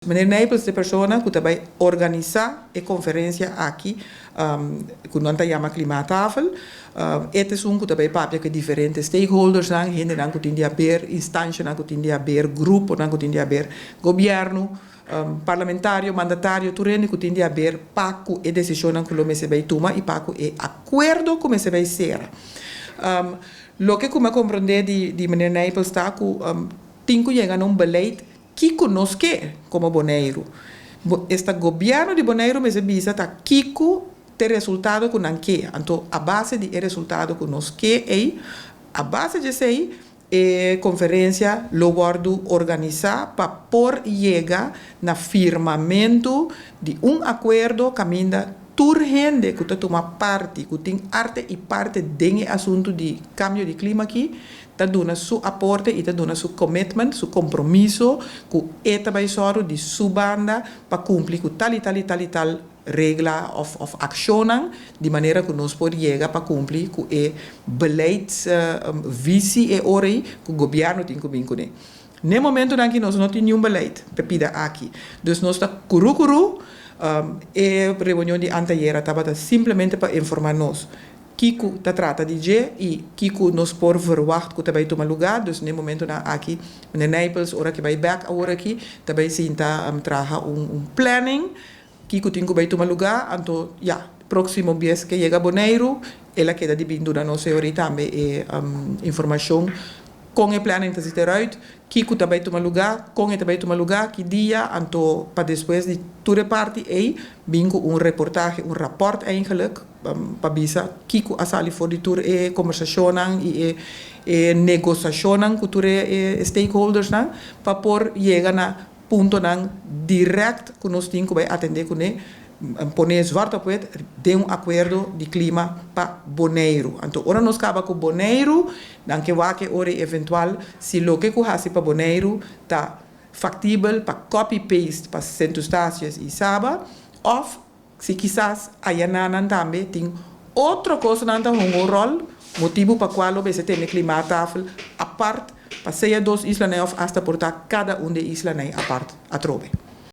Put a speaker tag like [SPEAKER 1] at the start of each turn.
[SPEAKER 1] Meneer Nijpels ta e persona ku ta bai organisá e konferensia aki ku nan ta yama Klimaattafel. E ta esun ku ta bai papia ku e diferente stakeholdersnan, hendenan ku tin di haber, instanshanan ku tin di haber, gruponan ku tin di haber, gobièrnu, parlamentario, mandatario, tur hende ku tin di haber pa ku e desishonnan ku lo mester bai tuma i pa ku e akuerdo ku mester bai sera. Loke ku mi a komprondé di meneer Nijpels ta ku tin ku yega na un beleid. Kiko nos ke komo Boneiru? Bo esta gobièrnu di Boneiru mester bisa ta kiko t'e resultado ku nan ke. Anto a base di e resultado ku nos ke ei, a base djesei e konferensia lo wòrdu organisá pa por yega na firmamentu di un akuerdo kaminda tur hende ku ta tuma parti, ku tin arte i parte den e asuntu di kambio di klima aki, ta duna su aporte i ta duna su commitment, su compromiso cu e ta bay sòru di su banda pa cumpli cu tal i tal i tal i tal regla of of accionnan di manera cu nos por yega pa cumpli cu e beleidsvisie e ora ey cu gobierno tin cu bin cune. N'e momentonan aki nos no tin niun beleid p'e pida aki. Dus nos ta curu curu. E reunion di antayera tabata simplemente pa informa nos. Kiko ta trata di dje i kiko nos por verwacht ku ta bai tuma lugá. Dus n'e momentonan aki meneer Nijpels ora ke bai bèk awor aki ta bai sinta traha un un planning kiko tin ku bai tuma lugá. Anto ya, próksimo bies ke yega Boneiru el a keda di bin duna nos e ora tambe e informashon kon e planning ta zit eruit, kiko ta bai tuma lugá, kon e ta bai tuma lugá, ki dia, anto pa despues di tur e parti ei bin ku un reportahe, un rapòrt eigenlijk. Pa bisa kiko a sali for di tur e kombersashonnan i e e negosashonnan ku tur e stakeholdersnan pa por yega na puntonan dirèkt ku nos tin ku bai atendé kuné, pone zwart op wit den un akuerdo di klima pa Boneiru. Anto ora nos kaba ku Boneiru, nan ke wak e ora i eventual si loke ku hasi pa Boneiru ta faktibel pa copy paste pa Sint Eustatius i Saba òf Si kisas ayananan tambe tin otro kosnan ta hunga un ròl, motibu pa kua lo mester tene klimaattafel apart pa sea dos islanan òf asta por ta kada un di e islanan apart atrobe.